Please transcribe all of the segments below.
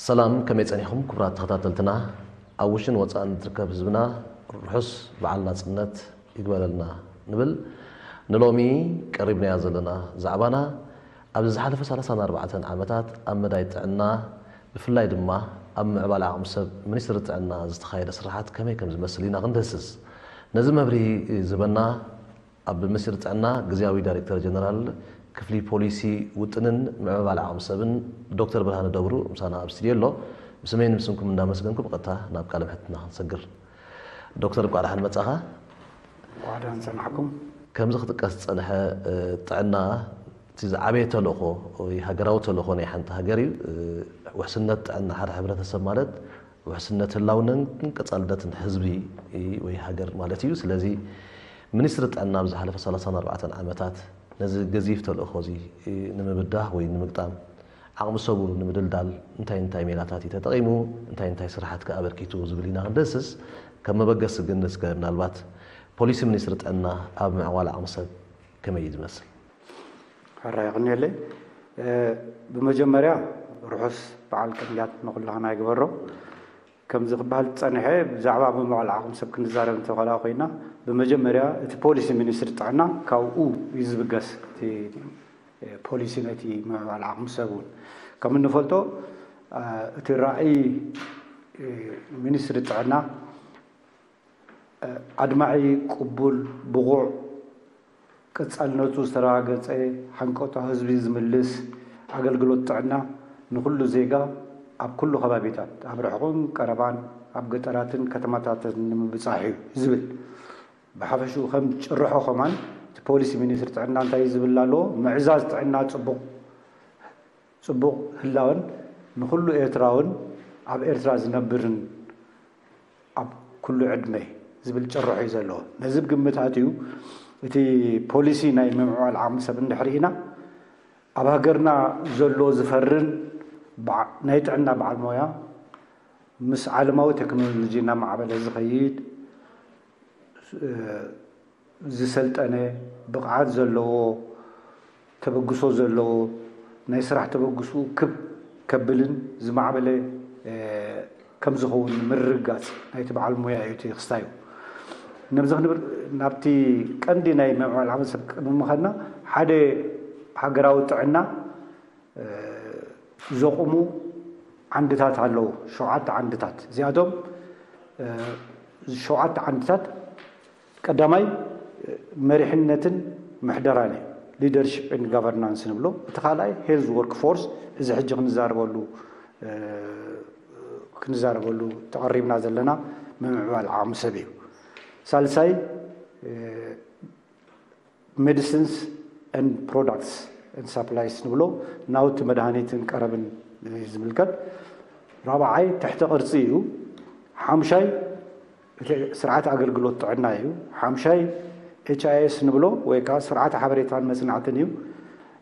ሰላም፣ ከመይ ጸኒሕኩም ክቡራት ተኸታተልትና? ኣብ ውሽን ወጻእን ዝርከብ ህዝብና ርሑስ በዓል ናጽነት ይግበረልና ንብል። ንሎሚ ቀሪብናዮ ዘለና ዛዕባና፣ ኣብዚ ዝሓለፈ ሰላሳን ኣርባዕተን ዓመታት ኣብ መዳይ ጥዕና፣ ብፍላይ ድማ ኣብ ምዕባል ዓቕሚ ሰብ ሚኒስትሪ ጥዕና ዝተኻየደ ስራሓት ከመይ ከም ዝመስል ኢና ክንድህስስ። ነዚ መብርሂ ዝህበና ኣብ ሚኒስትሪ ጥዕና ግዝያዊ ዳይሬክተር ጀነራል ክፍሊ ፖሊሲ ውጥንን ምዕባል ዓቕሚ ሰብን ዶክተር ብርሃነ ደብሩ ምሳና ኣብ ስቱዲዮ ኣሎ። ብስመይን ብስምኩም እንዳመስገንኩ ብቐጥታ ናብ ቃለ ምሕትትና ክንሰግር። ዶክተር፣ እንኳዕ ደሓን መጻኻ። እንኳዕ ደሓን ጸናሕኩም። ከምዚ ክጥቀስ ዝጸንሐ፣ እ፣ ጥዕና እቲ ዝዓበየ ተልእኾ ወይ ሃገራዊ ተልእኾ ናይ ሓንቲ ሃገር እዩ። እ፣ ውሕስነት ጥዕና ሓደ ሕብረተሰብ ማለት ውሕስነት ህላውነትን ቀጻልነትን ህዝቢ ወይ ሃገር ማለት እዩ። ስለዚ ሚኒስትሪ ጥዕና ኣብ ዝሓለፈ ሰላሳን ኣርባዕተን ዓመታት ነዚ ገዚፍ ተልእኾ እዚ ንምብዳህ ወይ ንምግጣም ዓቕሚ ሰቡ ንምድልዳል እንታይ እንታይ ሜላታት እዩ ተጠቒሙ፣ እንታይ እንታይ ስራሓት ከ ኣበርኪቱ ዝብል ኢና ክንደስስ። ከም መበገሲ ግን እስከ ምናልባት ፖሊሲ ሚኒስትሪ ጥዕና ኣብ ምዕዋል ዓቕሚ ሰብ ከመይ እዩ ዝመስል? ሕራይ ይቕንየለይ። እ፣ ብመጀመርያ ርሑስ በዓል ቅንያት ንኹላህና ይግበሮ። ከምዚ ክበሃል ዝጸንሐ ብዛዕባ ምምዕባል ዓቕሚ ሰብ ክንዛረብ እንተኾና ኮይና፣ ብመጀመርያ እቲ ፖሊሲ ሚኒስትሪ ጥዕና ካብኡ እዩ ዝብገስ። እቲ፣ እ፣ ፖሊሲ ነቲ ምምዕባል ዓቕሚ ሰብ እውን ከም እንፈልጦ፣ እ፣ እቲ ራእይ፣ እ፣ ሚኒስትሪ ጥዕና ኣድማዒ፣ ቅቡል፣ ብቑዕ፣ ቀጻልነቱ ዝተረጋገጸ፣ ሓንቀውታ ህዝቢ ዝምልስ ኣገልግሎት ጥዕና ንኹሉ ዜጋ ኣብ ኩሉ ከባቢታት፣ ኣብ ርሑቕን ቀረባን፣ ኣብ ገጠራትን ከተማታትን ንምብጻሕ እዩ ዝብል። ብሓፈሽኡ ከም ጭርሖ ከማን እቲ ፖሊሲ ሚኒስትሪ ጥዕና እንታይ እዩ ዝብል ኣለዎ? ምዕዛዝ ጥዕና ጽቡቕ ጽቡቕ ህላወን ንኹሉ ኤርትራውን ኣብ ኤርትራ ዝነብርን ኣብ ኩሉ ዕድመ ዝብል ጭርሖ እዩ ዘለዎ። ነዚ ብግምት ኣትዩ እቲ ፖሊሲ ናይ ምምዕባል ዓቕሚ ሰብ እንድሕር ኢና፣ ኣብ ሃገርና ዘሎ ዝፈርን በዓ-፣ ናይ ጥዕና በዓል ሞያ ምስ ዓለማዊ ቴክኖሎጂ እናማዕበለ ዝኸይድ፣ እ፣ ዝሰልጠነ፣ ብቕዓት ዘለዎ፣ ተበግሶ ዘለዎ፣ ናይ ስራሕ ተበግስኡ ክብ ከብልን ዝማዕበለ፣ እ፣ ከም ዝኸውን ምርግጋጽ ናይቲ በዓል ሞያ እዩ እቲ ክስታዩ። ነብዚ ክንብል፣ ናብቲ ቀንዲ ናይ ምምዕባል ዓቕሚ ሰብ ቅድሚ ምኻድና፣ ሓደ ሃገራዊ ጥዕና እ፣ ዘቑሙ ዓንድታት ኣለዉ። ሸውዓተ ዓንድታት። እዚኣቶም፣ እ፣ ሸውዓተ ዓንድታት ቀዳማይ፣ እ፣ መሪሕነትን ምሕደራን እዩ። ሊደርሺፕ ኤንድ ጋቨርናንስ ንብሎ። እቲ ካልኣይ ሄልዝ ወርክ ፎርስ፣ እዚ ሕጂ ክንዛረበሉ፣ እ፣ ክንዛረበሉ ተቐሪብና ዘለና ምምዕባል ዓቕሚ ሰብ እዩ። ሳልሳይ፣ እ፣ ሜዲሲንስ ኤንድ ፕሮዳክትስ ኤንድ ሳፕላይስ ንብሎ፣ ናውቲ መድሃኒትን ቀረብን እዩ ዝምልከት። ራብዓይ ትሕተ ቅርጺ እዩ። ሓምሻይ እቲ ስርዓት ኣገልግሎት ጥዕና እዩ። ሓምሻይ ኤች ኣይ ኤስ ንብሎ ወይ ከዓ ስርዓት ሓበሬታን መጽናዕትን እዩ።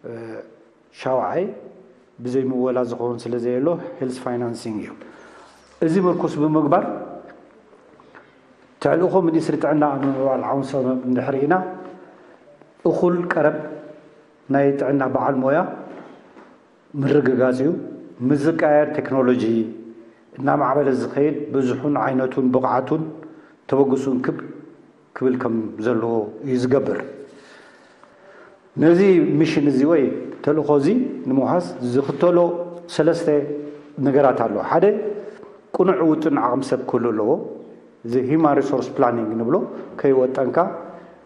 እ፣ ሻውዓይ ብዘይ ምወላ ዝኸውን ስለ ዘየሎ ሄልስ ፋይናንሲንግ እዩ። እዚ ምርኩስ ብምግባር ተልእኾ ሚኒስትሪ ጥዕና ኣብ ምምዕባል ዓቕሚ ሰብ እንድሕር ኢና፣ እኹል ቀረብ ናይ ጥዕና በዓል ሞያ ምርግጋጽ እዩ። ምስ ዝቀያየር ቴክኖሎጂ እናማዕበለ ዝኸይድ ብዝሑን ዓይነቱን ብቕዓቱን ተበግሱን ክብ ክብል ከም ዘለዎ እዩ ዝገብር። ነዚ ሚሽን እዚ ወይ ተልእኾ እዚ ንምውሓስ ዝኽተሎ ሰለስተ ነገራት ኣሎ። ሓደ፣ ቅኑዕ ውጥን ዓቕሚ ሰብ ክህሉ ኣለዎ። እዚ ሂማን ሪሶርስ ፕላኒንግ ንብሎ፣ ከይወጠንካ፣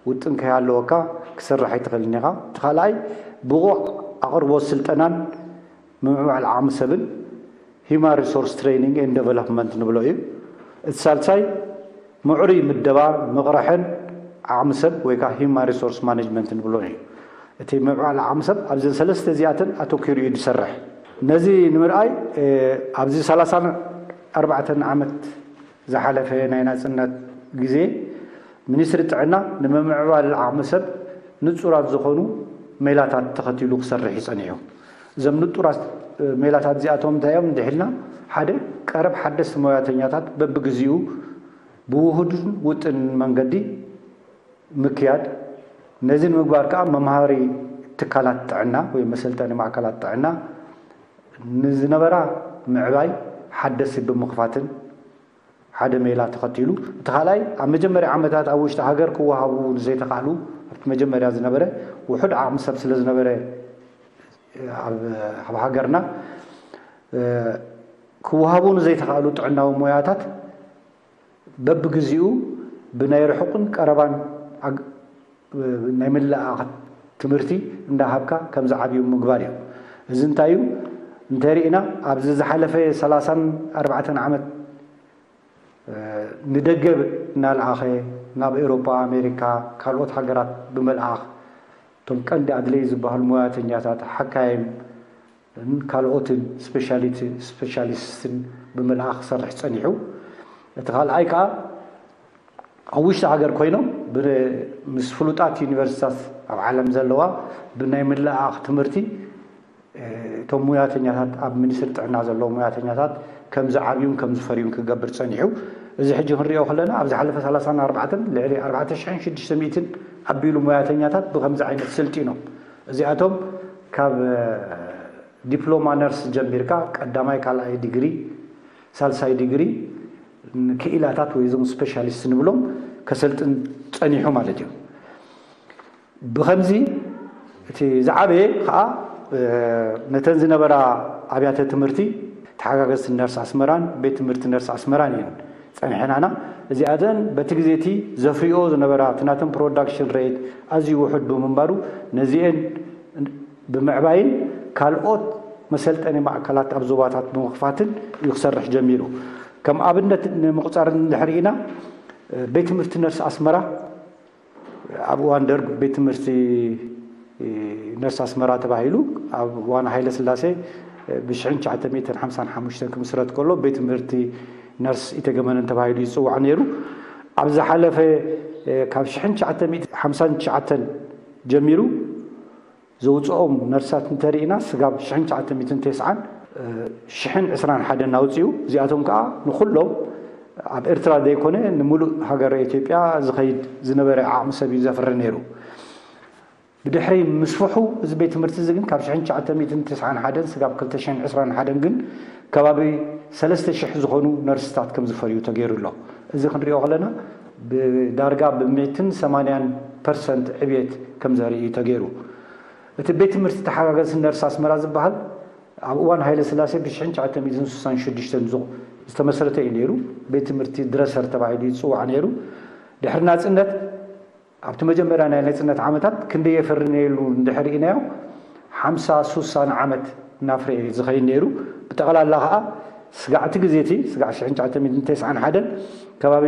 ውጥን ከይሃለወካ ክሰርሕ ኣይትኽእልን ኢኻ። እቲ ካልኣይ፣ ብቑዕ ኣቕርቦት ስልጠናን ምምዕባል ዓቕሚ ሰብን ሂማን ሪሶርስ ትሬኒንግ ኤንድ ዴቨሎፕመንት ንብሎ እዩ። እቲ ሳልሳይ፣ ምዕሩይ ምደባ፣ ምቕርሕን ዓቕሚ ሰብ ወይ ከዓ ሂማን ሪሶርስ ማኔጅመንት ንብሎ እዩ። እቲ ምምዕባል ዓቕሚ ሰብ ኣብዘን ሰለስተ እዚኣተን ኣተኲሩ እዩ ዝሰርሕ። ነዚ ንምርኣይ፣ እ፣ ኣብዚ ሰላሳን ኣርባዕተን ዓመት ዝሓለፈ ናይ ናጽነት ግዜ፣ ሚኒስትሪ ጥዕና ንምምዕባል ዓቕሚ ሰብ ንጹራት ዝኾኑ ሜላታት ተኸቲሉ ክሰርሕ እዩ ጸኒሑ። እዞም ንጹራት፣ እ፣ ሜላታት እዚኣቶም እንታይ እዮም እንድሕልና፣ ሓደ፣ ቀረብ ሓደስቲ ሞያተኛታት በብግዜኡ ብውሁድን ውጥን መንገዲ ምክያድ፣ ነዚ ንምግባር ከኣ መምሃሪ ትካላት ጥዕና ወይ መሰልጠኒ ማእከላት ጥዕና ንዝነበራ ምዕባይ ሓደሲ ብምኽፋትን ሓደ ሜላ ተኸቲሉ። እቲ ካልኣይ ኣብ መጀመርያ ዓመታት ኣብ ውሽጢ ሃገር ክወሃቡ ንዘይተኻእሉ ኣብቲ መጀመርያ ዝነበረ ውሑድ ዓቕሚ ሰብ ስለ ዝነበረ ኣብ ኣብ ሃገርና ክወሃቡ ንዘይተኻእሉ ጥዕናዊ ሞያታት በብግዚኡ ብናይ ርሑቕን ቀረባን ናይ ምልእኣኽ ትምህርቲ እንዳሃብካ ከም ዝዓብዩ ምግባር እዩ። እዚ እንታይ እዩ? እንተሪእና ኣብዚ ዝሓለፈ ሰላሳን ኣርባዕተን ዓመት ንደገ እናልኣኸ ናብ ኤውሮጳ፣ ኣሜሪካ፣ ካልኦት ሃገራት ብምልኣኽ እቶም ቀንዲ ኣድለይ ዝበሃሉ ሞያተኛታት፣ ሓካይም፣ ካልኦትን ስፔሻሊቲ ስፔሻሊስትን ብምልኣኽ ክሰርሕ ጸኒሑ። እቲ ካልኣይ ከኣ ኣብ ውሽጢ ሃገር ኮይኖም ምስ ፍሉጣት ዩኒቨርሲታት ኣብ ዓለም ዘለዋ ብናይ ምልእኣኽ ትምህርቲ እቶም ሙያተኛታት ኣብ ሚኒስትሪ ጥዕና ዘለዉ ሙያተኛታት ከም ዝዓብዩን ከም ዝፈርዩን ክገብር ጸኒሑ። እዚ ሕጂ ክንሪኦ ከለና ኣብ ዝሓለፈ ሰላሳን ኣርባዕተን ልዕሊ ኣርባዕተ ሽሕን ሽዱሽተ ሚእትን ኣቢሉ ሙያተኛታት ብከምዚ ዓይነት ስልጢኖም። እዚኣቶም ካብ ዲፕሎማ ነርስ ጀሚርካ ቀዳማይ ካልኣይ ዲግሪ ሳልሳይ ዲግሪ ክኢላታት ወይ እዞም ስፔሻሊስት ንብሎም ከሰልጥን ጸኒሑ ማለት እዩ። ብኸምዚ እቲ ዝዓበየ ከዓ ነተን ዝነበራ ኣብያተ ትምህርቲ ተሓጋገዝቲ ነርስ ኣስመራን ቤት ትምህርቲ ነርስ ኣስመራን እየን ጸኒሐናና። እዚኣተን በቲ ግዜ እቲ ዘፍርዮ ዝነበራ እቲ ናተን ፕሮዳክሽን ሬት ኣዝዩ ውሑድ ብምንባሩ ነዚኤን ብምዕባይን ካልኦት መሰልጠኒ ማእከላት ኣብ ዞባታት ብምኽፋትን እዩ ክሰርሕ ጀሚሩ። ከም ኣብነት ንምቑጻር እንድሕር ኢና ቤት ትምህርቲ ነርስ ኣስመራ ኣብ እዋን ደርግ ቤት ትምህርቲ ነርስ ኣስመራ ተባሂሉ ኣብ እዋን ሃይለ ስላሴ ብ1955 ክምስረት ከሎ ቤት ትምህርቲ ነርስ ኢተገመነን ተባሂሉ ይፅዋዕ ነይሩ። ኣብ ዝሓለፈ ካብ 1959 ጀሚሩ ዘውፅኦም ነርሳት እንተሪእና ስጋብ 1990 ሽሕን ዕስራን ሓደን ኣውፅኡ። እዚኣቶም ከዓ ንኩሎም ኣብ ኤርትራ ዘይኮነ ንምሉእ ሃገረ ኢትዮጵያ ዝኸይድ ዝነበረ ዓቕሚ ሰብ እዩ ዘፍሪ ነይሩ። ብድሕሪ ምስፍሑ እዚ ቤት ትምህርቲ እዚ ግን ካብ 1991 ስጋብ 2021 ግን ከባቢ 3,000 ዝኾኑ ነርስታት ከም ዝፈርዩ ተገይሩ ኣሎ። እዚ ክንሪኦ ከለና ብዳርጋ ብ180% ዕብየት ከም ዘርኢ ተገይሩ። እቲ ቤት ትምህርቲ ተሓጋገዝቲ ነርስ ኣስመራ ዝበሃል ኣብ እዋን ሃይለ ስላሴ ብ1966 ዝተመስረተ እዩ ነይሩ። ቤት ትምህርቲ ድረሰር ተባሂሉ ይፅዋዕ ነይሩ። ድሕሪ ናፅነት ኣብቲ መጀመርያ ናይ ናፅነት ዓመታት ክንደይ የፍሪ ነይሩ እንድሕር ኢናዮ ሓምሳ ሱሳን ዓመት እናፍረየ እዩ ዝኸይድ ነይሩ። ብጠቕላላ ከዓ ስጋዕ እቲ ግዜ እቲ ስጋዕ 1991 ከባቢ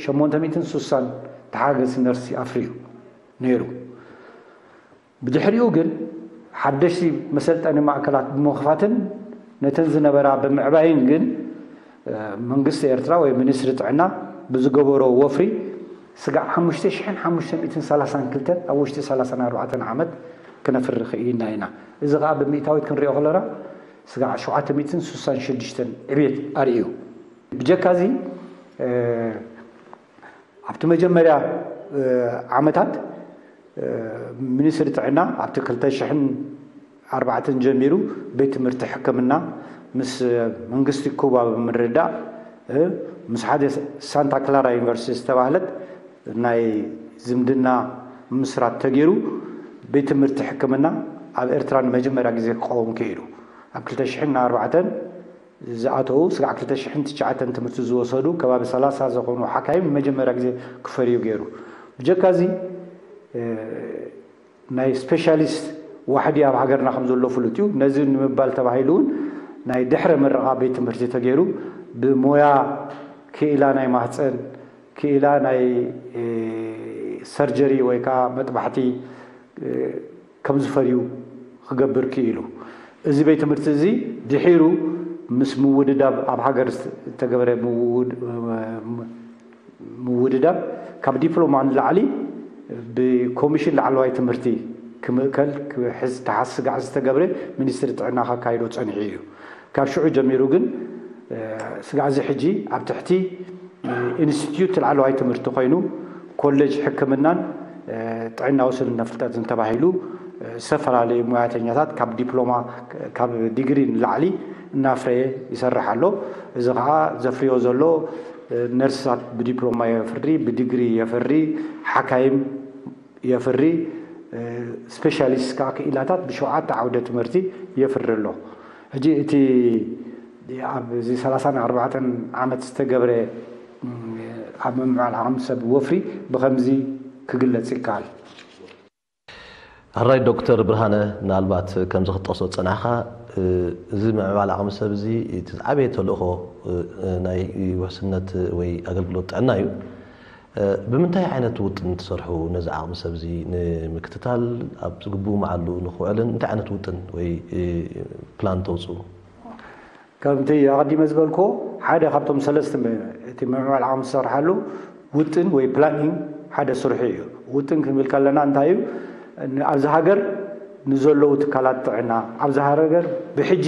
860 ተሓገዝቲ ነርሲ ኣፍርዩ ነይሩ። ብድሕሪኡ ግን ሓደሽቲ መሰልጠኒ ማእከላት ብምኽፋትን ነተን ዝነበራ ብምዕባይን ግን መንግስቲ ኤርትራ ወይ ሚኒስትሪ ጥዕና ብዝገበሮ ወፍሪ ስጋዕ 5,532 ኣብ ውሽጢ 34 ዓመት ክነፍሪ ክኢልና ኢና። እዚ ከዓ ብሚእታዊት ክንሪኦ ከለና ስጋዕ 766 ዕብየት ኣርእዩ። ብጀካ እዚ ኣብቲ መጀመርያ ዓመታት ሚኒስትሪ ጥዕና ኣብቲ 2004 ጀሚሩ ቤት ትምህርቲ ሕክምና ምስ መንግስቲ ኩባ ብምርዳእ ምስ ሓደ ሳንታ ክላራ ዩኒቨርሲቲ ዝተባህለት ናይ ዝምድና ምስራት ተገይሩ ቤት ትምህርቲ ሕክምና ኣብ ኤርትራ ንመጀመርያ ግዜ ክቐውም ክኢሉ። ኣብ 2004 ዝኣተዉ ስጋዕ 2009 ትምህርቲ ዝወሰዱ ከባቢ 30 ዝኾኑ ሓካይም ንመጀመርያ ግዜ ክፈርዩ ገይሩ። ብጀካ እዚ ናይ ስፔሻሊስት ዋሕዲ ኣብ ሃገርና ከም ዘሎ ፍሉጥ እዩ። ነዚ ንምባል ተባሂሉ እውን ናይ ድሕረ ምረቓ ቤት ትምህርቲ ተገይሩ ብሞያ ክኢላ ናይ ማህፀን ክኢላ ናይ ሰርጀሪ ወይ ከዓ መጥባሕቲ ከም ዝፈርዩ ክገብር ክኢሉ። እዚ ቤት ትምህርቲ እዚ ድሒሩ ምስ ምውድዳብ ኣብ ሃገር ዝተገበረ ምውድዳብ ካብ ዲፕሎማ ንላዕሊ ብኮሚሽን ላዕለዋይ ትምህርቲ ክምእከል ክሕዝ ተሓስ ስጋዕ ዝተገብረ ሚኒስትሪ ጥዕና ካካይዶ ጸኒሑ እዩ። ካብ ሽዑ ጀሚሩ ግን ስጋዕ እዚ ሕጂ ኣብ ትሕቲ ኢንስቲትዩት ላዕለዋይ ትምህርቲ ኮይኑ ኮሌጅ ሕክምናን ጥዕናዊ ስልነ ፍልጠትን ተባሂሉ ዝተፈላለዩ ሙያተኛታት ካብ ዲፕሎማ ካብ ዲግሪ ንላዕሊ እናፍረየ ይሰርሕ ኣሎ። እዚ ከዓ ዘፍርዮ ዘሎ ነርስታት ብዲፕሎማ የፍሪ፣ ብዲግሪ የፍሪ፣ ሓካይም የፍሪ፣ ስፔሻሊስት ከዓ ክኢላታት ብሸውዓተ ዓውደ ትምህርቲ የፍሪ ኣሎ። ሕጂ እቲ ኣብዚ ሰላሳን ኣርባዕተን ዓመት ዝተገብረ ኣብ ምምዕባል ዓቕሚ ሰብ ወፍሪ ብኸምዚ ክግለጽ ይከኣል። ሕራይ ዶክተር ብርሃነ፣ ምናልባት ከምዚ ክትጠቕሶ ዝጸናሕካ፣ እዚ ምዕባል ዓቕሚ ሰብ እዚ እቲ ዝዓበየ ተልእኾ ናይ ውሕስነት ወይ ኣገልግሎት ጥዕና እዩ። ብምንታይ ዓይነት ውጥን ትሰርሑ ነዚ ዓቕሚ ሰብ እዚ ንምክትታል፣ ኣብ ዝግብኡ መዓሉ ንክውዕልን እንታይ ዓይነት ውጥን ወይ ፕላን ተውፅኡ? ከምቲ ኣቐዲመ ዝበልክዎ፣ ሓደ ካብቶም ሰለስተ እቲ ምዕባል ዓቕሚ ዝሰርሓሉ ውጥን ወይ ፕላኒንግ ሓደ ስርሑ እዩ። ውጥን ክንብል ከለና እንታይ እዩ? ኣብዚ ሃገር ንዘለዉ ትካላት ጥዕና፣ ኣብዚ ሃገር ብሕጂ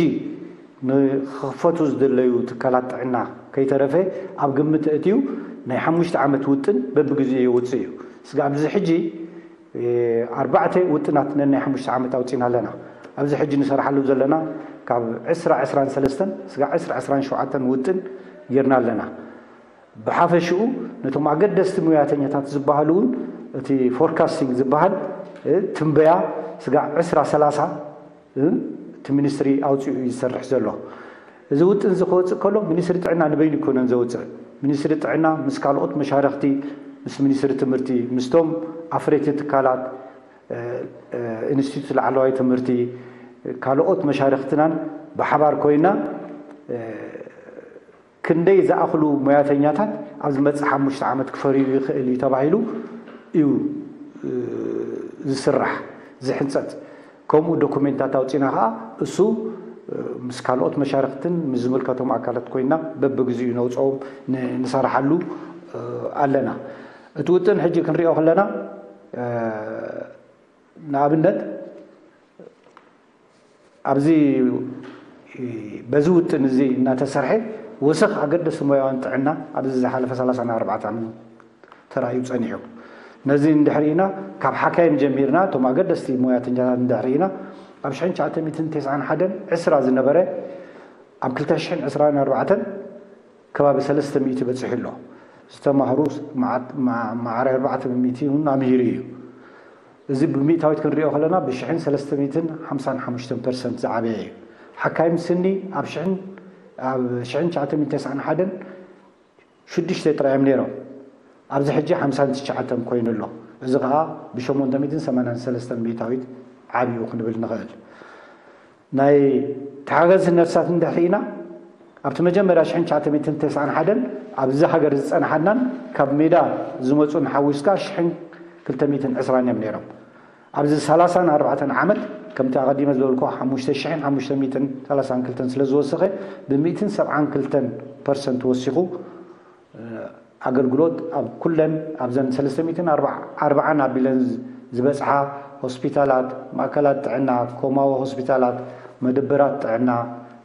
ንክኽፈቱ ዝደለዩ ትካላት ጥዕና ከይተረፈ ኣብ ግምት እትዩ ናይ ሓሙሽተ ዓመት ውጥን በብግዜኡ የውፅእ እዩ። ስጋ ኣብዚ ሕጂ ኣርባዕተ ውጥናት ነናይ ሓሙሽተ ዓመት ኣውፂና ኣለና። ኣብዚ ሕጂ ንሰርሓሉ ዘለና ካብ ዕስራ ዕስራን ሰለስተን ስጋ ዕስራ ዕስራን ሸውዓተን ውጥን ጌርና ኣለና። ብሓፈሽኡ ነቶም ኣገደስቲ ሙያተኛታት ዝበሃሉ እውን እቲ ፎርካስቲንግ ዝበሃል ትንበያ ስጋ ዕስራ ሰላሳ እቲ ሚኒስትሪ ኣውፂኡ እዩ ዝሰርሕ ዘሎ። እዚ ውጥን እዚ ክወፅእ ከሎ ሚኒስትሪ ጥዕና ንበይኑ ይኮነን ዘውፅእ። ሚኒስትሪ ጥዕና ምስ ካልኦት መሻርክቲ፣ ምስ ሚኒስትሪ ትምህርቲ፣ ምስቶም ኣፍረይቲ ትካላት፣ ኢንስቲትዩት ላዕለዋይ ትምህርቲ፣ ካልኦት መሻርክትናን ብሓባር ኮይና ክንደይ ዝኣኽሉ ሞያተኛታት ኣብ ዝመፅእ ሓሙሽተ ዓመት ክፈርዩ ይኽእል እዩ ተባሂሉ እዩ ዝስራሕ ዝሕንፀፅ። ከምኡ ዶኩሜንታት ኣውፂና ከዓ እሱ ምስ ካልኦት መሻርክትን ምስ ዝምልከቶም ኣካላት ኮይና በብግዚኡ ነውፅኦም ንሰርሓሉ ኣለና። እቲ ውጥን ሕጂ ክንሪኦ ከለና ንኣብነት ኣብዚ በዚ ውጥን እዚ እናተሰርሐ ወሰኽ ኣገደስቲ ሞያውያን ጥዕና ኣብዚ ዝሓለፈ ሰላሳን ኣርባዕተን ተራእዩ ፀኒሑ። ነዚ እንድሕር ኢና ካብ ሓካይም ጀሚርና እቶም ኣገደስቲ ሞያተኛታት እንድሕር ኢና ኣብ ሽሕን ትሽዓተ ሚእትን ተስዓን ሓደን ዕስራ ዝነበረ ኣብ ክልተ ሽሕን ዕስራን ኣርባዕተን ከባቢ ሰለስተ ሚእቲ በፂሑ ኣሎ። ዝተማህሩ ማዕረ ኣርባዕተ ሚእቲ እውን ኣምሂሩ እዩ። እዚ ብሚእታዊት ክንሪኦ ከለና ብሽሕን ሰለስተ ሚእትን ሓምሳን ሓሙሽተን ፐርሰንት ዝዓበየ እዩ። ሓካይም ስኒ ኣብ ሽሕን ኣብ ሽሕን ትሽዓተ ሚእትን ተስዓን ሓደን ሽዱሽተ ጥራይ እዮም ነይሮም። ኣብዚ ሕጂ ሓምሳን ትሽዓተን ኮይኑ ኣሎ። እዚ ከዓ ብሸሞንተ ሚእትን ሰማንያን ሰለስተን ሚእታዊት ዓብዩ ክንብል ንኽእል። ናይ ተሓገዝቲ ነርሳት እንድሕር ኢና ኣብቲ መጀመርያ ሽሕን ትሽዓተ ሚእትን ተስዓን ሓደን ኣብዚ ሃገር ዝፀናሓናን ካብ ሜዳ ዝመፁን ሓዊስካ ሽሕን ክልተ ሚእትን ዕስራን እዮም ነይሮም። ኣብዚ ሰላሳን ኣርባዕተን ዓመት ከምቲ ኣቐዲመ ዝበልኩ ሓሙሽተ ሽሕን ሓሙሽተ ሚእትን ሰላሳን ክልተን ስለ ዝወሰኸ ብሚእትን ሰብዓን ክልተን ፐርሰንት ወሲኹ ኣገልግሎት ኣብ ኩለን ኣብዘን ሰለስተ ሚእትን ኣርባዓን ኣቢለን ዝበፅሓ ሆስፒታላት፣ ማእከላት ጥዕና፣ ኮማዊ ሆስፒታላት፣ መደበራት ጥዕና፣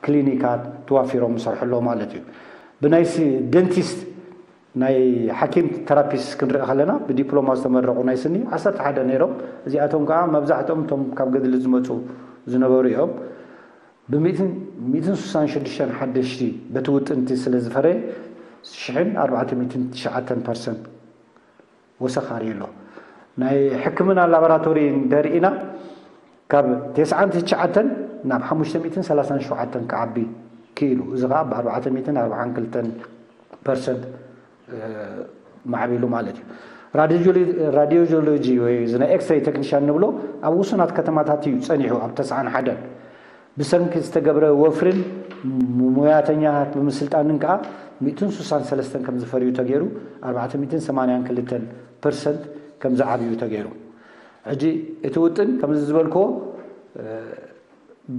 ክሊኒካት ተዋፊሮም ይሰርሑ ኣለዉ ማለት እዩ። ብናይ ደንቲስት ናይ ሓኪም ተራፒስት ክንርኢ ከለና ብዲፕሎማ ዝተመረቑ ናይ ስኒ ዓሰርተ ሓደ ነይሮም። እዚኣቶም ከዓ መብዛሕትኦም እቶም ካብ ገድሊ ዝመፁ ዝነበሩ እዮም። ብሚእትን ሚእትን ስሳን ሽዱሽተን ሓደሽቲ በቲ ውጥንቲ ስለ ዝፈረየ ሽሕን ኣርባዕተ ሚእትን ትሽዓተን ፐርሰንት ወሰኽ ኣርእዩ ኣሎ። ናይ ሕክምና ላቦራቶሪ እንተርኢና ካብ ተስዓን ትሽዓተን ናብ ሓሙሽተ ሚእትን ሰላሳን ሸውዓተን ክዓቢ ክኢሉ። እዚ ከዓ ብኣርባዕተ ሚእትን ኣርባዓን ክልተን ፐርሰንት ማዕቢሉ ማለት እዩ። ራዲዮሎጂ ወይ እዚ ናይ ኤክስሬይ ቴክኒሻን ንብሎ ኣብ ውሱናት ከተማታት እዩ ፀኒሑ ኣብ ተስዓን ሓደን ብሰንኪ ዝተገብረ ወፍርን ሙያተኛታት ብምስልጣንን ከዓ ሚእትን ስሳን ሰለስተን ከም ዝፈርዩ ተገይሩ ኣርባዕተ ሚእትን ሰማንያን ክልተን ፐርሰንት ከም ዝዓብዩ ተገይሩ። ሕጂ እቲ ውጥን ከምዚ ዝበልክዎ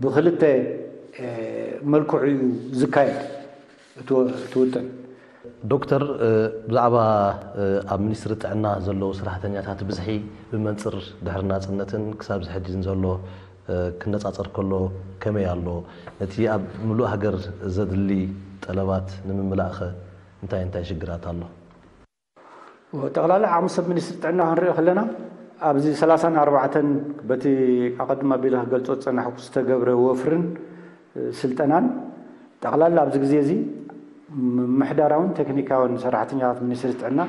ብክልተ መልክዑ እዩ ዝካየድ እቲ ውጥን። ዶክተር፣ ብዛዕባ ኣብ ሚኒስትሪ ጥዕና ዘለዉ ሰራሕተኛታት ብዝሒ ብመንፅር ድሕሪ ናፅነትን ክሳብ ዝሕጂ ዘሎ ክነፃፀር ከሎ ከመይ ኣሎ? ነቲ ኣብ ምሉእ ሃገር ዘድሊ ጠለባት ንምምላእኸ እንታይ እንታይ ሽግራት ኣሎ? ጠቕላላ ዓቕሚ ሰብ ሚኒስትሪ ጥዕና ክንሪኦ ከለና ኣብዚ ሰላሳን ኣርባዕተን በቲ ኣቐድማ ቢለ ክገልፆ ዝፀናሕኩ ዝተገብረ ወፍርን ስልጠናን ጠቕላላ ኣብዚ ግዜ እዚ ምምሕዳራውን ቴክኒካውን ሰራሕተኛታት ሚኒስትሪ ጥዕና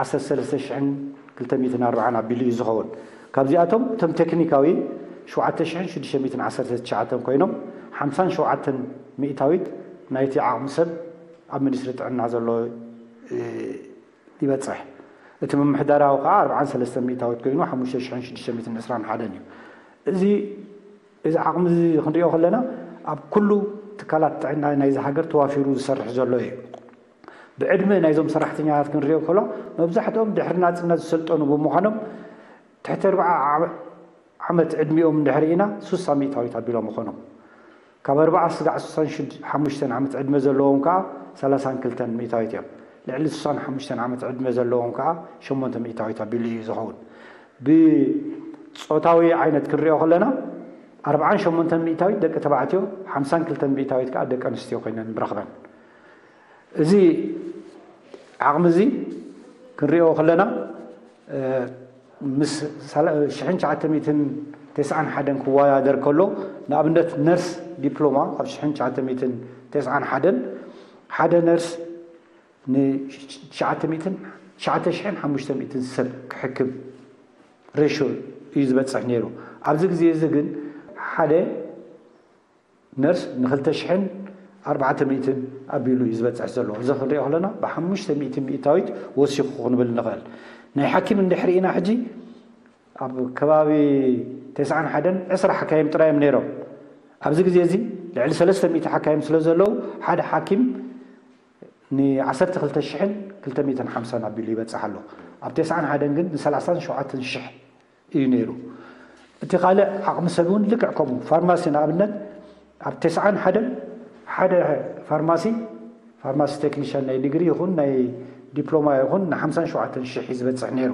ዓሰርተ ሰለስተ ሽሕን ክልተ ሚእትን ኣርባዓን ኣቢሉ እዩ ዝኸውን። ካብዚኣቶም እቶም ቴክኒካዊ ሸውዓተ ሽሕን ሽዱሽተ ሚእትን ዓሰርተ ትሽዓተን ኮይኖም ሓምሳን ሸውዓተን ሚእታዊት ናይቲ ዓቕሚ ሰብ ኣብ ሚኒስትሪ ጥዕና ዘሎ ይበጽሕ። እቲ ምምሕዳራዊ ከዓ ኣርብዓን ሰለስተን ሚእታዊት ኮይኑ ሓሙሽተ ሽሕን ሽዱሽተ ሚእትን ዕስራን ሓደን እዩ። እዚ እዚ ዓቕሚ እዚ ክንሪኦ ከለና ኣብ ኩሉ ትካላት ጥዕና ናይዚ ሃገር ተዋፊሩ ዝሰርሕ ዘሎ እዩ። ብዕድመ ናይዞም ሰራሕተኛታት ክንሪኦ ከሎ መብዛሕትኦም ድሕሪ ናፅነት ዝሰልጠኑ ብምዃኖም ትሕቲ ኣርብዓ ዓመት ዕድሚኦም እንድሕር ኢና ሱሳ ሚእታዊት ኣቢሎም ምኾኖም። ካብ ኣርብዓ ስጋዕ ሱሳን ሓሙሽተን ዓመት ዕድመ ዘለዎም ከዓ ሰላሳን ክልተን ሚእታዊት እዮም። ልዕሊ ሱሳን ሓሙሽተን ዓመት ዕድመ ዘለዎም ከዓ ሸሞንተ ሚእታዊት ኣቢሉ እዩ ዝኸውን። ብፆታዊ ዓይነት ክንሪኦ ከለና ኣርብዓን ሸሞንተን ሚእታዊት ደቂ ተባዕትዮ፣ ሓምሳን ክልተን ሚእታዊት ከዓ ደቂ ኣንስትዮ ኮይነን ንረኽበን። እዚ ዓቕሚ እዚ ክንሪኦ ከለና ምስ ሽሕን ትሽዓተ ሚእትን ተስዓን ሓደን ክወዳደር ከሎ ንኣብነት ነርስ ዲፕሎማ ኣብ ሽሕን ትሽዓተ ሚእትን ተስዓን ሓደን ሓደ ነርስ ንትሽዓተ ሚእትን ትሽዓተ ሽሕን ሓሙሽተ ሚእትን ሰብ ክሕክም ሬሾ እዩ ዝበፅሕ ነይሩ። ኣብዚ ግዜ እዚ ግን ሓደ ነርስ ንክልተ ሽሕን ኣርባዕተ ሚእትን ኣቢሉ እዩ ዝበፅሕ ዘሎ። እዚ ክንሪኦ ከለና ብሓሙሽተ ሚእቲ ሚእታዊት ወሲኹ ክንብል ንኽእል። ናይ ሓኪም እንድሕር ኢና ሕጂ ኣብ ከባቢ ተስዓን ሓደን ዕስራ ሓካይም ጥራይ እዮም ነይሮም። ኣብዚ ግዜ እዚ ልዕሊ ሰለስተ ሚእቲ ሓካይም ስለ ዘለዉ ሓደ ሓኪም ን ዓሰርተ ክልተ ሽሕን ክልተ ሚእትን ሓምሳን ኣቢሉ ይበፅሕ ኣሎ። ኣብ ተስዓን ሓደን ግን ን ሰላሳን ሸውዓተን ሽሕ እዩ ነይሩ። እቲ ካልእ ዓቕሚ ሰብ እውን ልክዕ ከምኡ። ፋርማሲ ንኣብነት ኣብ ተስዓን ሓደን ሓደ ፋርማሲ ፋርማሲ ቴክኒሻን ናይ ዲግሪ ይኹን ናይ ዲፕሎማ ይኹን ን ሓምሳን ሸውዓተን ሽሕ እዩ ዝበፅሕ ነይሩ።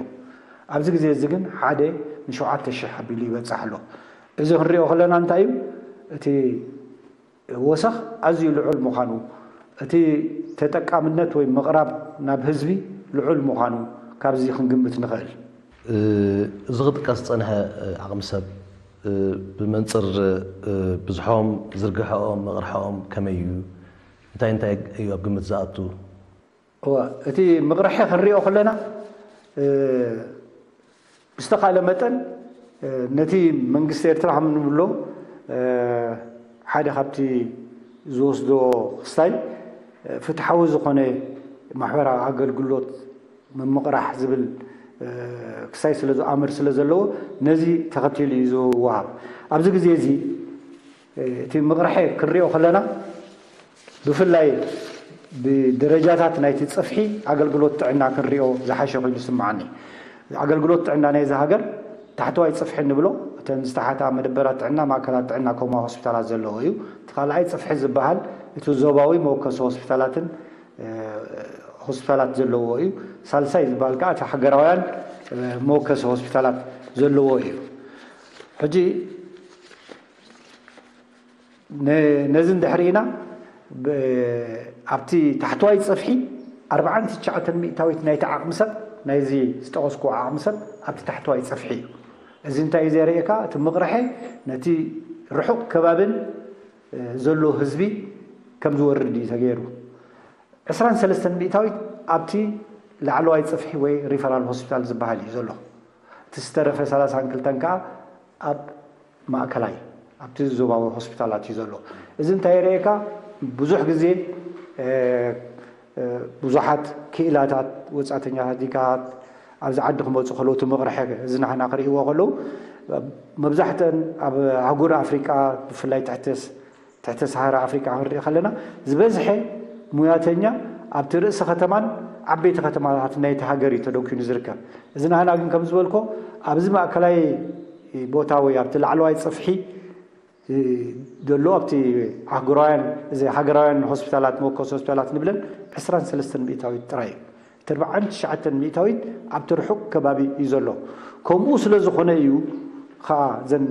ኣብዚ ግዜ እዚ ግን ሓደ ን ሸውዓተ ሽሕ ኣቢሉ ይበፅሕ ኣሎ። እዚ ክንሪኦ ከለና እንታይ እዩ እቲ ወሰኽ ኣዝዩ ልዑል ምዃኑ፣ እቲ ተጠቃምነት ወይ ምቕራብ ናብ ህዝቢ ልዑል ምዃኑ ካብዚ ክንግምት ንኽእል። እዚ ክጥቀስ ዝጸንሐ ዓቕሚ ሰብ ብመንጽር ብዝሖም፣ ዝርግሐኦም፣ ምቕርሖኦም ከመይ እዩ? እንታይ እንታይ እዩ ኣብ ግምት ዝኣቱ? እወ፣ እቲ ምቕርሐ ክንሪኦ ከለና ብዝተኻእለ መጠን ነቲ መንግስቲ ኤርትራ ከም ንብሎ ሓደ ካብቲ ዝወስዶ ክስታይ ፍትሓዊ ዝኾነ ማሕበራዊ ኣገልግሎት ምምቕራሕ ዝብል ክስታይ ስለ ዝኣምር ስለ ዘለዎ ነዚ ተኸቲሉ እዩ ዝወሃብ። ኣብዚ ግዜ እዚ እቲ ምቕርሐ ክንሪኦ ከለና ብፍላይ ብደረጃታት ናይቲ ጽፍሒ ኣገልግሎት ጥዕና ክንሪኦ ዝሓሸ ኮይኑ ይስምዓኒ። ኣገልግሎት ጥዕና ናይዚ ሃገር ታሕተዋይ ጽፍሒ ንብሎ እተን ዝተሓታ መደበራት ጥዕና፣ ማእከላት ጥዕና ከምኡ ሆስፒታላት ዘለዎ እዩ። እቲ ካልኣይ ጽፍሒ ዝበሃል እቲ ዞባዊ መወከሲ ሆስፒታላትን ሆስፒታላት ዘለዎ እዩ። ሳልሳይ ዝበሃል ከዓ እቲ ሃገራውያን መወከሲ ሆስፒታላት ዘለዎ እዩ። ሕጂ ነዚ እንድሕር ኢና ኣብቲ ታሕተዋይ ጽፍሒ ኣርብዓን ትሽዓተን ሚእታዊት ናይቲ ዓቕሚ ሰብ ናይዚ ዝጠቐስኩ ዓቕሚ ሰብ ኣብቲ ታሕተዋይ ጽፍሒ እዩ። እዚ እንታይ እዩ ዘርእየካ? እቲ ምቕርሐ ነቲ ርሑቕ ከባብን ዘሎ ህዝቢ ከም ዝወርድ እዩ ተገይሩ። ዕስራን ሰለስተን ሚእታዊት ኣብቲ ላዕለዋይ ጽፍሒ ወይ ሪፈራል ሆስፒታል ዝበሃል እዩ ዘሎ። እቲ ዝተረፈ ሰላሳን ክልተን ከዓ ኣብ ማእከላይ ኣብቲ ዞባዊ ሆስፒታላት እዩ ዘሎ። እዚ እንታይ የርእየካ? ብዙሕ ግዜ ብዙሓት ክኢላታት ወፃእተኛታት ዲካት ኣብዚ ዓዲ ክመፁ ከለዉ እቲ ምቕርሐ እዚ ናህና ክርእይዎ ከለዉ መብዛሕተን ኣብ ኣህጉር ኣፍሪቃ ብፍላይ ትሕተስ ትሕተ ሰሃራ ኣፍሪቃ ክንርኢ ከለና ዝበዝሐ ሙያተኛ ኣብቲ ርእሲ ከተማን ዓበይቲ ከተማታት ናይቲ ሃገር እዩ ተደኪኑ ዝርከብ። እዚ ናህና ግን ከም ዝበልኮ ኣብዚ ማእከላይ ቦታ ወይ ኣብቲ ላዕለዋይ ጽፍሒ ዘሎ ኣብቲ ኣህጉራውያን እዚ ሃገራውያን ሆስፒታላት መወከሲ ሆስፒታላት ንብለን ዕስራን ሰለስተን ሚእታዊት ጥራይ እዩ። እቲ ኣርብዓን ትሽዓተን ሚእታዊት ኣብቲ ርሑቕ ከባቢ እዩ ዘሎ። ከምኡ ስለ ዝኾነ እዩ ኸዓ እዘን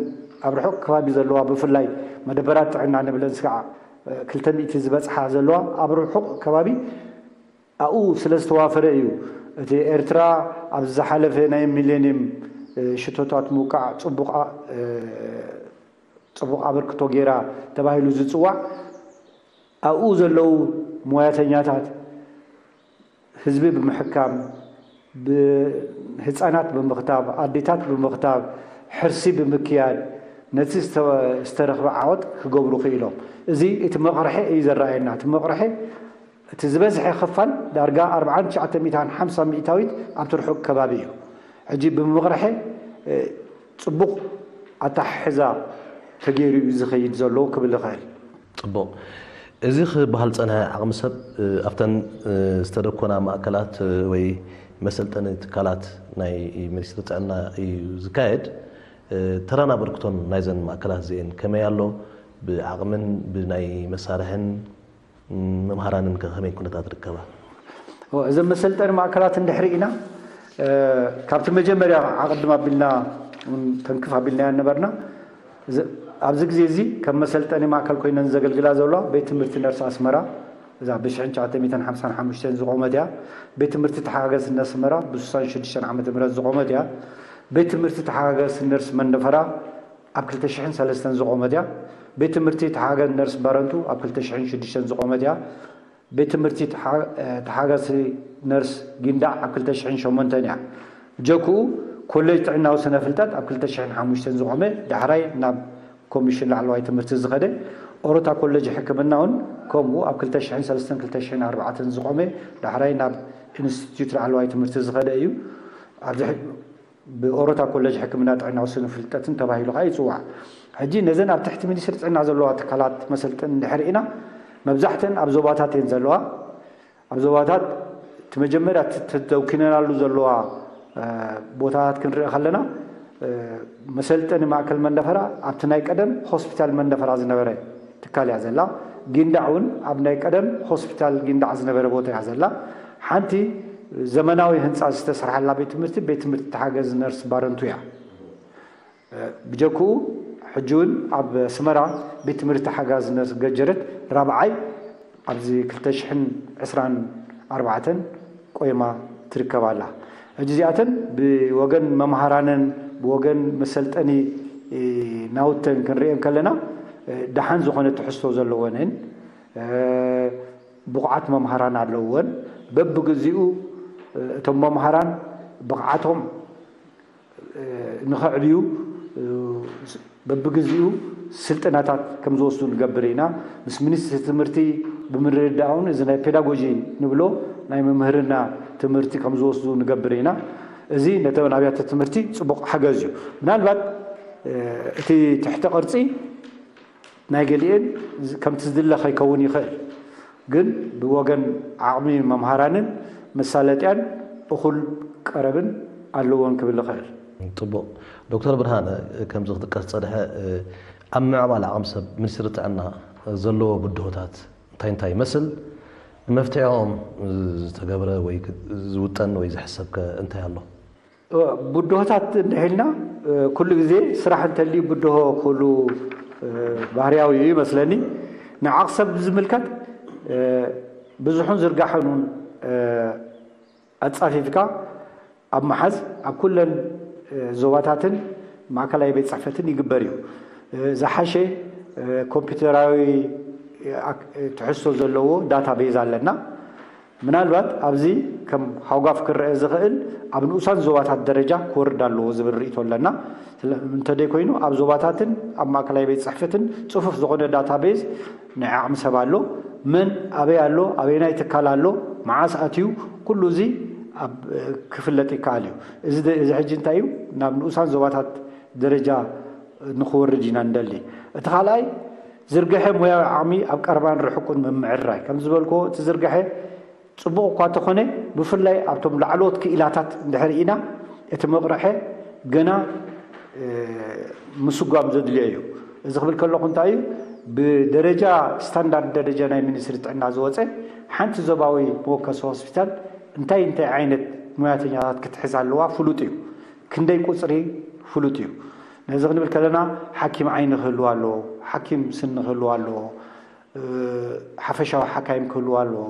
ኣብ ርሑቕ ከባቢ ዘለዋ ብፍላይ መደበራት ጥዕና ንብለን ስጋዕ ክልተ ሚእቲ ዝበፅሓ ዘለዋ ኣብ ርሑቕ ከባቢ ኣብኡ ስለ ዝተዋፈረ እዩ። እቲ ኤርትራ ኣብ ዝሓለፈ ናይ ሚሌኒየም ሽቶታት ምውቃዕ ፅቡቕ ኣበርክቶ ገይራ ተባሂሉ ዝፅዋዕ ኣብኡ ዘለዉ ሞያተኛታት ህዝቢ ብምሕካም፣ ህፃናት ብምኽታብ፣ ኣዴታት ብምኽታብ፣ ሕርሲ ብምክያድ ነቲ ዝተረኽበ ዓወት ክገብሩ ክኢሎም። እዚ እቲ መቕርሒ እዩ ዘረኣየና። እቲ መቕርሒ እቲ ዝበዝሐ ክፋል ዳርጋ ኣርብዓን ትሽዓተ ሚእታን ሓምሳ ሚእታዊት ኣብቲ ርሑቕ ከባቢ እዩ። ሕጂ ብምቕርሒ ፅቡቕ ኣተሓሕዛ ተገይሩ እዩ ዝኸይድ ዘሎ ክብል ይኽእል። ፅቡቕ። እዚ ክበሃል ዝፀንሐ ዓቕሚ ሰብ ኣብተን ዝተደኮና ማእከላት ወይ መሰልጠኒ ትካላት ናይ ሚኒስትሪ ጥዕና እዩ ዝካየድ። ተራን ኣበርክቶን ናይዘን ማእከላት እዚአን ከመይ ኣሎ? ብዓቕምን ብናይ መሳርሕን መምሃራንን ከ ከመይ ኩነታት ርከባ? እዘን መሰልጠኒ ማእከላት እንድሕር ኢና ካብቲ መጀመርያ ኣቐድም ኣቢልና ተንክፍ ኣቢልና ነበርና። ኣብዚ ግዜ እዚ ከም መሰልጠኒ ማእከል ኮይነን ዘገልግላ ዘለዋ ቤት ትምህርቲ ነርስ ኣስመራ እዛ ብ ሽሕን ትሽዓተ ሚእትን ሓምሳን ሓሙሽተን ዝቖመት እያ። ቤት ትምህርቲ ተሓጋገዝቲ ነርስ ኣስመራ ብ ስሳን ሽዱሽተን ዓመተ ምህረት ዝቖመት እያ። ቤት ትምህርቲ ተሓጋገዝቲ ነርስ መንደፈራ ኣብ ክልተ ሽሕን ሰለስተን ዝቖመት እያ። ቤት ትምህርቲ ተሓጋገዝቲ ነርስ ባረንቱ ኣብ ክልተ ሽሕን ሽዱሽተን ዝቖመት እያ። ቤት ትምህርቲ ተሓጋገዝቲ ነርስ ጊንዳዕ ኣብ ክልተ ሽሕን ሸሞንተን እያ። ብጀክኡ ኮሌጅ ጥዕናዊ ስነ ፍልጠት ኣብ ክልተ ሽሕን ሓሙሽተን ዝቖመ ዳሕራይ ናብ ኮሚሽን ላዕለዋይ ትምህርቲ ዝኸደ፣ ኦሮታ ኮሌጅ ሕክምና እውን ከምኡ ኣብ ክልተ ሽሕን ሰለስተን ክልተ ሽሕን ኣርባዕተን ዝቖመ ዳሕራይ ናብ ኢንስቲትዩት ላዕለዋይ ትምህርቲ ዝኸደ እዩ። ኣብዚ ብኦሮታ ኮሌጅ ሕክምና ጥዕናዊ ስነ ፍልጠትን ተባሂሉ ከዓ ይፅዋዕ። ሕጂ ነዘን ኣብ ትሕቲ ሚኒስትሪ ጥዕና ዘለዋ ትካላት መሰልጠኒ እንድሕር ኢና መብዛሕተን ኣብ ዞባታት እየን ዘለዋ። ኣብ ዞባታት እቲ መጀመርያ ተተውኪነናሉ ዘለዋ ቦታታት ክንርኢ ከለና መሰልጠኒ ማእከል መንደፈራ ኣብቲ ናይ ቀደም ሆስፒታል መንደፈራ ዝነበረ ትካል እያ ዘላ። ጊንዳዕ እውን ኣብ ናይ ቀደም ሆስፒታል ጊንዳዕ ዝነበረ ቦታ እያ ዘላ። ሓንቲ ዘመናዊ ህንፃ ዝተሰርሓላ ቤት ትምህርቲ ቤት ትምህርቲ ተሓገዝ ነርስ ባረንቱ እያ። ብጀክኡ ሕጂ እውን ኣብ ኣስመራ ቤት ትምህርቲ ሓጋዝ ነርስ ገጀረት ራብዓይ ኣብዚ ክልተ ሽሕን ዕስራን ኣርባዕተን ቆይማ ትርከብ ኣላ። ሕጂ እዚኣተን ብወገን መምሃራነን ብወገን መሰልጠኒ ናውተን ክንሪኤን ከለና ደሓን ዝኾነ ትሕዝቶ ዘለወንን ብቑዓት መምሃራን ኣለውወን። በብግዚኡ እቶም መምሃራን ብቕዓቶም ንኸዕብዩ በብግዚኡ ስልጠናታት ከም ዝወስዱ ንገብር ኢና። ምስ ሚኒስትሪ ትምህርቲ ብምርድዳእ እውን እዚ ናይ ፔዳጎጂ ንብሎ ናይ መምህርና ትምህርቲ ከም ዝወስዱ ንገብር ኢና። እዚ ነተን ኣብያተ ትምህርቲ ፅቡቕ ሓገዝ እዩ። ምናልባት እቲ ትሕተ ቅርፂ ናይ ገሊኤን ከምቲ ዝድለ ከይከውን ይኽእል፣ ግን ብወገን ዓቕሚ መምሃራንን መሳለጥያን እኹል ቀረብን ኣለዎን ክብል ይኽእል። ፅቡቕ። ዶክተር ብርሃነ፣ ከምዚ ክጥቀስ ዝፀንሐ ኣብ ምዕባል ዓቕሚ ሰብ ሚኒስትሪ ጥዕና ዘለዎ ብድሆታት እንታይ እንታይ ይመስል? ንመፍትሒኦም ዝተገብረ ወይ ዝውጠን ወይ ዝሕሰብ ከ እንታይ ኣሎ? ብድሆታት እንድሕልና ኩሉ ግዜ ስራሕ እንተልዩ ብድሆ ክህሉ ባህርያዊ እዩ ይመስለኒ። ንዓቕሰብ ብዝምልከት ብዙሑን ዝርጋሐኑን ኣፃፊፍካ ኣብ መሓዝ ኣብ ኩለን ዞባታትን ማእከላይ ቤት ፅሕፈትን ይግበር እዩ። ዝሓሸ ኮምፒውተራዊ ትሕዝቶ ዘለዎ ዳታ ቤዝ ኣለና። ምናልባት ኣብዚ ከም ሃውጋፍ ክረአ ዝኽእል ኣብ ንኡሳን ዞባታት ደረጃ ክወርድ ኣለዎ ዝብል ርእይቶ ኣለና። እንተደይ ኮይኑ ኣብ ዞባታትን ኣብ ማእከላይ ቤት ፅሕፈትን ፅፉፍ ዝኾነ ዳታ ቤዝ ናይ ዓቕሚ ሰብ ኣሎ። መን ኣበይ ኣሎ፣ ኣበየናይ ትካል ኣሎ፣ መዓስ ኣትዩ፣ ኩሉ እዚ ክፍለጥ ይከኣል እዩ። እዚ ሕጂ እንታይ እዩ ናብ ንኡሳን ዞባታት ደረጃ ንክወርድ ኢና ንደሊ። እቲ ካልኣይ ዝርግሐ ሞያዊ ዓቕሚ ኣብ ቀረባን ርሑቅን ምምዕርራይ ከም ዝበልክዎ እቲ ዝርግሐ ፅቡቕ እኳ እንተኾነ ብፍላይ ኣብቶም ላዕለዎት ክኢላታት እንድሕር ኢና እቲ መቕርሐ ገና ምስጓም ዘድልዮ እዩ። እዚ ክብል ከለኹ እንታይ እዩ ብደረጃ ስታንዳርድ ደረጃ ናይ ሚኒስትሪ ጥዕና ዝወፀ ሓንቲ ዞባዊ መወከሲ ሆስፒታል እንታይ እንታይ ዓይነት ሙያተኛታት ክትሕዝ ኣለዋ ፍሉጥ እዩ። ክንደይ ቁፅሪ ፍሉጥ እዩ። ነዚ ክንብል ከለና ሓኪም ዓይኒ ክህልዎ ኣለዎ፣ ሓኪም ስኒ ክህልዎ ኣለዎ፣ ሓፈሻዊ ሓካይም ክህልዎ ኣለዎ፣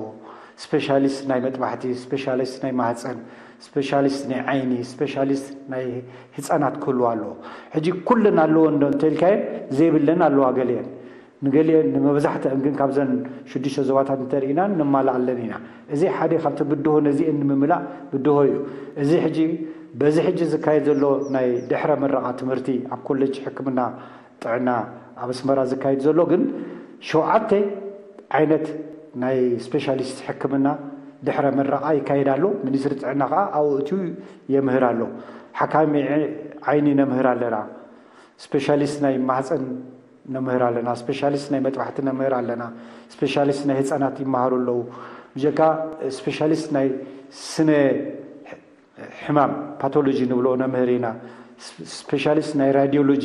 ስፔሻሊስት ናይ መጥባሕቲ፣ ስፔሻሊስት ናይ ማህፀን፣ ስፔሻሊስት ናይ ዓይኒ፣ ስፔሻሊስት ናይ ህፃናት ክህልዎ ኣለዎ። ሕጂ ኩለን ኣለዎ እንዶ እንተልካየን ዘይብለን ኣለዋ ገሊአን። ንገሊአን ንመብዛሕትአን ግን ካብዘን ሽዱሽተ ዞባታት እንተርኢና ነማልኣለን ኢና። እዚ ሓደ ካብቲ ብድሆ ነዚአን ንምምላእ ብድሆ እዩ። እዚ ሕጂ በዚ ሕጂ ዝካየድ ዘሎ ናይ ድሕረ ምረቓ ትምህርቲ ኣብ ኮሌጅ ሕክምና ጥዕና ኣብ ኣስመራ ዝካየድ ዘሎ ግን ሸውዓተ ዓይነት ናይ ስፔሻሊስት ሕክምና ድሕረ ምረቓ ይካየድ ኣሎ። ሚኒስትሪ ጥዕና ከዓ ኣብኡ እትዩ የምህር ኣሎ። ሓካሚ ዓይኒ ነምህር ኣለና። ስፔሻሊስት ናይ ማህፀን ነምህር ኣለና። ስፔሻሊስት ናይ መጥባሕቲ ነምህር ኣለና። ስፔሻሊስት ናይ ህፃናት ይመሃሩ ኣለዉ። ብጀካ ስፔሻሊስት ናይ ስነ ሕማም ፓቶሎጂ ንብሎ ነምህር ኢና። ስፔሻሊስት ናይ ራዲዮሎጂ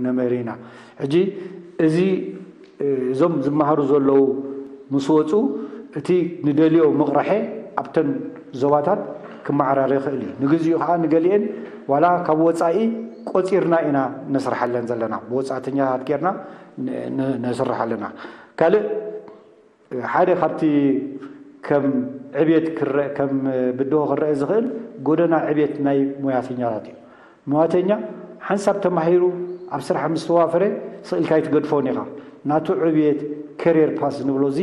ነምህር ኢና። ሕጂ እዚ እዞም ዝመሃሩ ዘለዉ ምስ ወፁ እቲ ንደልዮ ምቕርሐ ኣብተን ዞባታት ክመዓራረ ይኽእል እዩ። ንግዚኡ ከዓ ንገሊአን ዋላ ካብ ወፃኢ ቆፂርና ኢና ነስርሓለን ዘለና። ብወፃእተኛታት ጌርና ነስርሕ ኣለና። ካልእ ሓደ ካብቲ ከም ዕብየት ክረአ ከም ብድሆ ክረአ ዝኽእል ጎደና ዕብየት ናይ ሙያተኛታት እዩ። ሙያተኛ ሓንሳብ ተማሂሩ ኣብ ስራሕ ምስ ተዋፈረ ስቕ ኢልካ ኣይትገድፎን ኢኻ። ናቱ ዕብየት ከሪየር ፓስ ንብሎ እዚ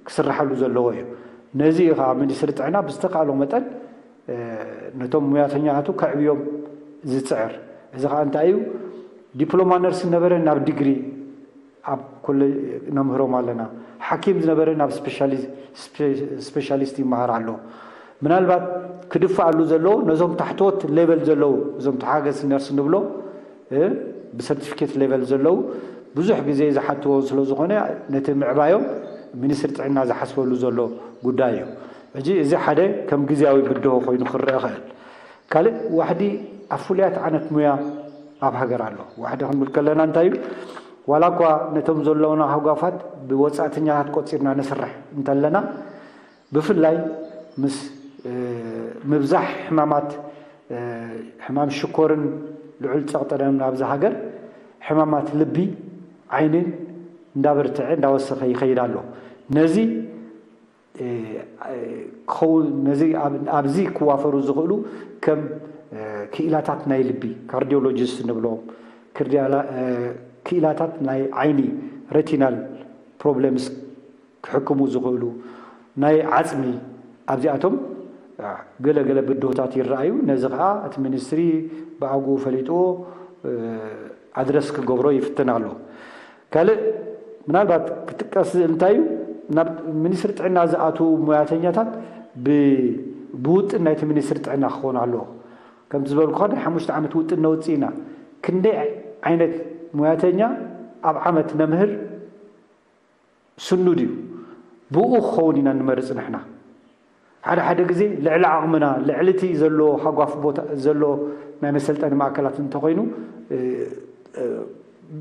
ክስርሓሉ ዘለዎ እዩ። ነዚ እዩ ከዓ ሚኒስትሪ ጥዕና ብዝተኻእሎ መጠን ነቶም ሙያተኛታቱ ከዕብዮም ዝፅዕር። እዚ ከዓ እንታይ እዩ? ዲፕሎማ ነርስ ነበረ ናብ ዲግሪ ኣብ ኮሌጅ ነምህሮም ኣለና። ሓኪም ዝነበረ ናብ ስፔሻሊስት ይመሃር ኣሎ። ምናልባት ክድፍኣሉ ዘለዎ ነዞም ታሕተዎት ሌቨል ዘለዉ እዞም ተሓገዝቲ ነርስ ንብሎ ብሰርቲፊኬት ሌቨል ዘለዉ ብዙሕ ግዜ ዝሓትዎ ስለ ዝኾነ ነቲ ምዕባዮም ሚኒስትሪ ጥዕና ዝሓስበሉ ዘሎ ጉዳይ እዩ። ሕጂ እዚ ሓደ ከም ግዝያዊ ብድሆ ኮይኑ ክረአ ይኽእል። ካልእ ዋሕዲ ኣብ ፍሉያት ዓይነት ሙያ ኣብ ሃገር ኣሎ። ዋሕዲ ክንብል ከለና እንታይ እዩ? ዋላ እኳ ነቶም ዘለውና ሃጓፋት ብወፃእተኛታት ቆፂርና ንስራሕ እንተለና ብፍላይ ምስ ምብዛሕ ሕማማት ሕማም ሽኮርን ልዑል ፀቕጢ ደምን ኣብዚ ሃገር ሕማማት ልቢ ዓይንን እንዳበርትዐ እንዳወሰኸ ይኸይድ ኣሎ። ነዚ ክኸውን ነዚ ኣብዚ ክዋፈሩ ዝኽእሉ ከም ክኢላታት ናይ ልቢ ካርዲዮሎጂስት ንብሎም ክኢላታት ናይ ዓይኒ ሬቲናል ፕሮብለምስ ክሕክሙ ዝኽእሉ ናይ ዓፅሚ ኣብዚኣቶም ገለ ገለ ብድሆታት ይረኣዩ። ነዚ ከዓ እቲ ሚኒስትሪ ብኣግኡ ፈሊጥዎ ኣድረስ ክገብሮ ይፍትን ኣሎ። ካልእ ምናልባት ክጥቀስ ዝእል እንታይ እዩ ናብ ሚኒስትሪ ጥዕና ዝኣትዉ ሙያተኛታት ብውጥን ናይቲ ሚኒስትሪ ጥዕና ክኾኑ ኣለዎ። ከምቲ ዝበልኩኻ ናይ ሓሙሽተ ዓመት ውጥን ነውፅእ ኢና። ክንደይ ዓይነት ሙያተኛ ኣብ ዓመት ነምህር ስኑድ እዩ። ብኡ ክኸውን ኢና ንመርፅ ንሕና። ሓደ ሓደ ግዜ ልዕሊ ዓቕምና ልዕሊ እቲ ዘሎ ሃጓፍ ቦታ ዘሎ ናይ መሰልጠኒ ማእከላት እንተኮይኑ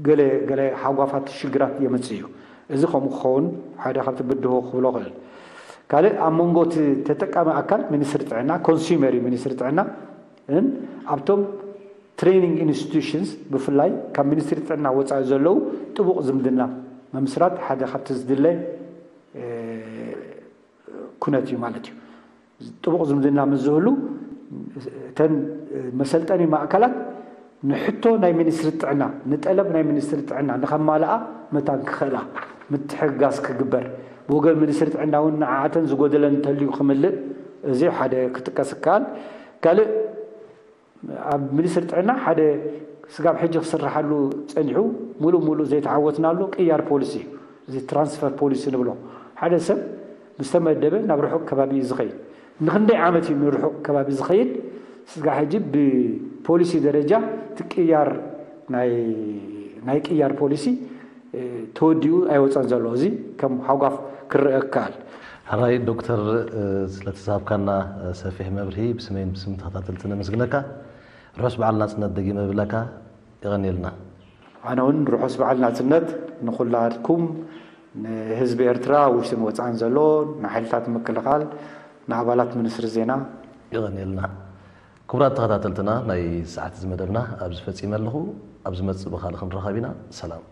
ገለ ገለ ሃጓፋት ሽግራት የምፅእ እዩ። እዚ ከምኡ ክኸውን ሓደ ካብቲ ብድሆ ክብሎ ክእል። ካልእ ኣብ መንጎ እቲ ተጠቃሚ ኣካል ሚኒስትሪ ጥዕና ኮንሱመር እዩ ሚኒስትሪ ጥዕና ን ኣብቶም ትሬኒንግ ኢንስቲቱሽንስ ብፍላይ ካብ ሚኒስትሪ ጥዕና ወፃኢ ዘለዉ ጥቡቕ ዝምድና መምስራት ሓደ ካብቲ ዝድለ ኩነት እዩ ማለት እዩ። ጥቡቕ ዝምድና ምስ ዝህሉ እተን መሰልጠኒ ማእከላት ንሕቶ ናይ ሚኒስትሪ ጥዕና ንጠለብ ናይ ሚኒስትሪ ጥዕና ንኸማልኣ መታን ክኽእላ ምትሕግጋዝ ክግበር ብወገን ሚኒስትሪ ጥዕና እውን ንዓኣተን ዝጎደለን እንተልዩ ክምልእ እዚ ሓደ ክጥቀስ ይከኣል። ካልእ ኣብ ሚኒስትሪ ጥዕና ሓደ ስጋብ ሕጂ ክስርሓሉ ፀኒሑ ሙሉእ ሙሉእ ዘይተዓወትናሉ ቅያር ፖሊሲ እዩ። እዚ ትራንስፈር ፖሊሲ ንብሎ ሓደ ሰብ ምስ ተመደበ ናብ ርሑቕ ከባቢ እዩ ዝኸይድ። ንክንደይ ዓመት እዩ ንርሑቕ ከባቢ ዝኸይድ? ስጋ ሕጂ ብፖሊሲ ደረጃ ትቅያር ናይ ቅያር ፖሊሲ ተወዲኡ ኣይወፀን ዘሎ። እዚ ከም ሃጓፍ ክረአ ይከኣል። ሕራይ ዶክተር ስለተሳብካና ሰፊሕ መብርሂ ብስመይን ብስም ተኸታተልቲ ነመስግነካ። ርሑስ በዓል ናፅነት ደጊመ ብለካ። የቐንየልና። ኣነ እውን ርሑስ በዓል ናፅነት ንኹላትኩም ንህዝቢ ኤርትራ ውሽጥን ወፃእን ዘሎ ንሓይልታት ምክልኻል ንኣባላት ሚኒስትሪ ዜና። የቐንየልና። ክቡራት ተኸታተልትና ናይ ሰዓት እዚ መደብና ኣብዚ ፈፂመ ኣለኹ። ኣብ ዝመፅእ ብኻልእ ክንራኸብ ኢና። ሰላም።